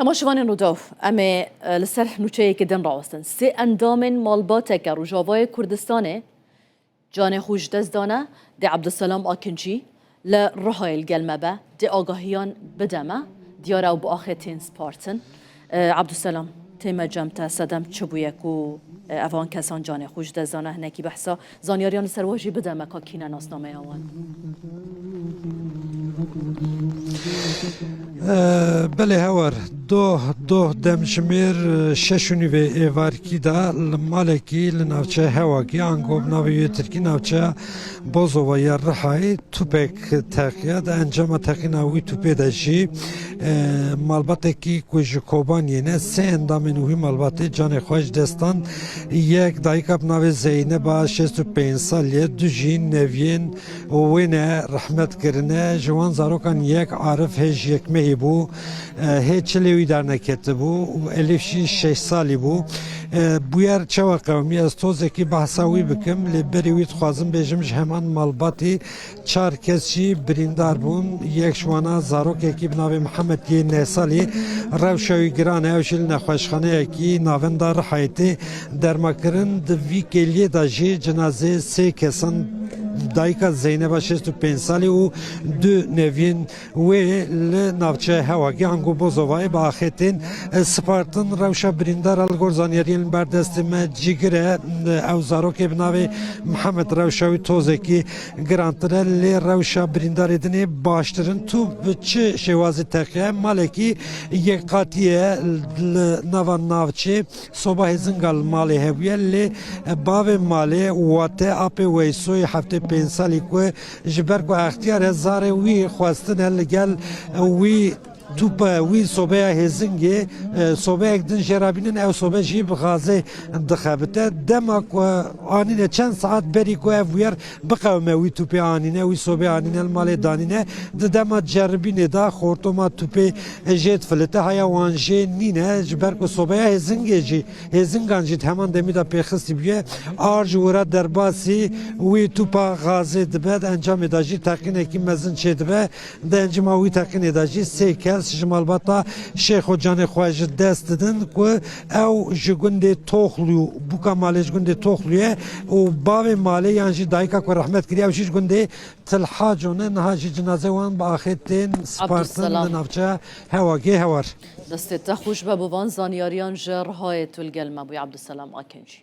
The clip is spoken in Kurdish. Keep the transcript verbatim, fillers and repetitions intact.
Temaşevanên Rûdaw, em ê, e, li ser nûçeyekê din rawestin. Sê endamên malbateke Rojavayê Kurdistanê canê xwe ji dest dane, dê Ebdulselam Akincî li Rihayê li gel me be, dê agahiyan bide me. Diyar e ew bi axê tên spartin. E, Ebdulselam, tême cem te sedem çi bûye ku, e, evan kesan canê xwe ji dest dane, hinekî behsa zanyariyan li ser we jî bide me ka kî ne nasnameya wan. Belê Hewar, doh, doh demjimêr, e, şeş û nîvê êvarkî de li malekî li navçeya Hewakî, ango bi navê wê tirkî navçeya Bozova ya Rihayê, tûpek teqiya. Di encama teqîna wî tûpê de jî, e, malbatekî ku ji Kobaniyê ne, sê endamên wî malbatê canê xwe ji dest dan. Yek dayika bi navê Zeyneba şêst û pênc salî ye, du jî neviyên wê ne rehmet kirine. Ji wan zarokan yek Arif hê ji yek mehî bû, e, hê çilê wî derneketibû û Elîf jî şeş salî bû. E, bûyer çawa qewimî? Ez tozekî behsa wî bikim, lê berî wî dixwazim bêjim ji heman malbatî çar kes jî birîndar bûn. Yek ji wana zarokekî bi navê Mihemed yê neh salî rewşa wî giran e, ew jî li nexweşxaneyekî navenda Rihayê tê dermankirin. Di vî kêliyê de jî cinazê sê kesan, dayika Zeyneba şêst û pênc salî û du neviyên wê li navçeya Hewakê ango Bozovayê bi axê tên, e, spartin. Rewşa birîndara li gor zanyariyên li ber destê me cîgir e. Ew zarokê bi navê Mihemed rewşa wî tozekî girantir e, lê rewşa birîndarê din ê baştir in. Tu bi çi şêwazî teqiye? Malekî yek qatî ye li nava navçê. Soba hêzinga li malê hebûye, lê bavê malê Wate apê Weysoyê heftê pênc salî ku ji ber ku extiyar e, zarê wî xwestine li gel wî tûpe, wî sobeya hêzingê, e, sobeyek din jê re bînin, ew sobe jî bi gazê dixebite. Dema ku anîne, çend saet berî ku ev bûyer biqewime, wî tûpê anîne, wî sobê anîne, li malê danîne. Di dema ceribînê de xortoma tûpê jê difilite, heya wan jê nîne, ji ber ku sobeya hêzingê jî, hêzingan jî di heman demî de pêxistî bûye. Ar ji wira derbasî wî tûpa gazê dibe, di encamê de jî teqînekî mezin çêdibe. Di encama wî teqînê de jî sê kes ji malbata Şêxo canê xwe ji dest didin ku ew ji gundê Toxlû, bûka malê ji gundê Toxlû ye û bavê malê yan jî dayika ku rehmet kiriye, ew jî ji gundê Tilhaco ne. Niha jî cinazê wan bi axê tên spartin Abdulselam. Li navçeya Hewakê Hewar. Destê te xweş be bo van zanyariyan ji Rihayê tu li gel me bûyî Abdulselam Akinci.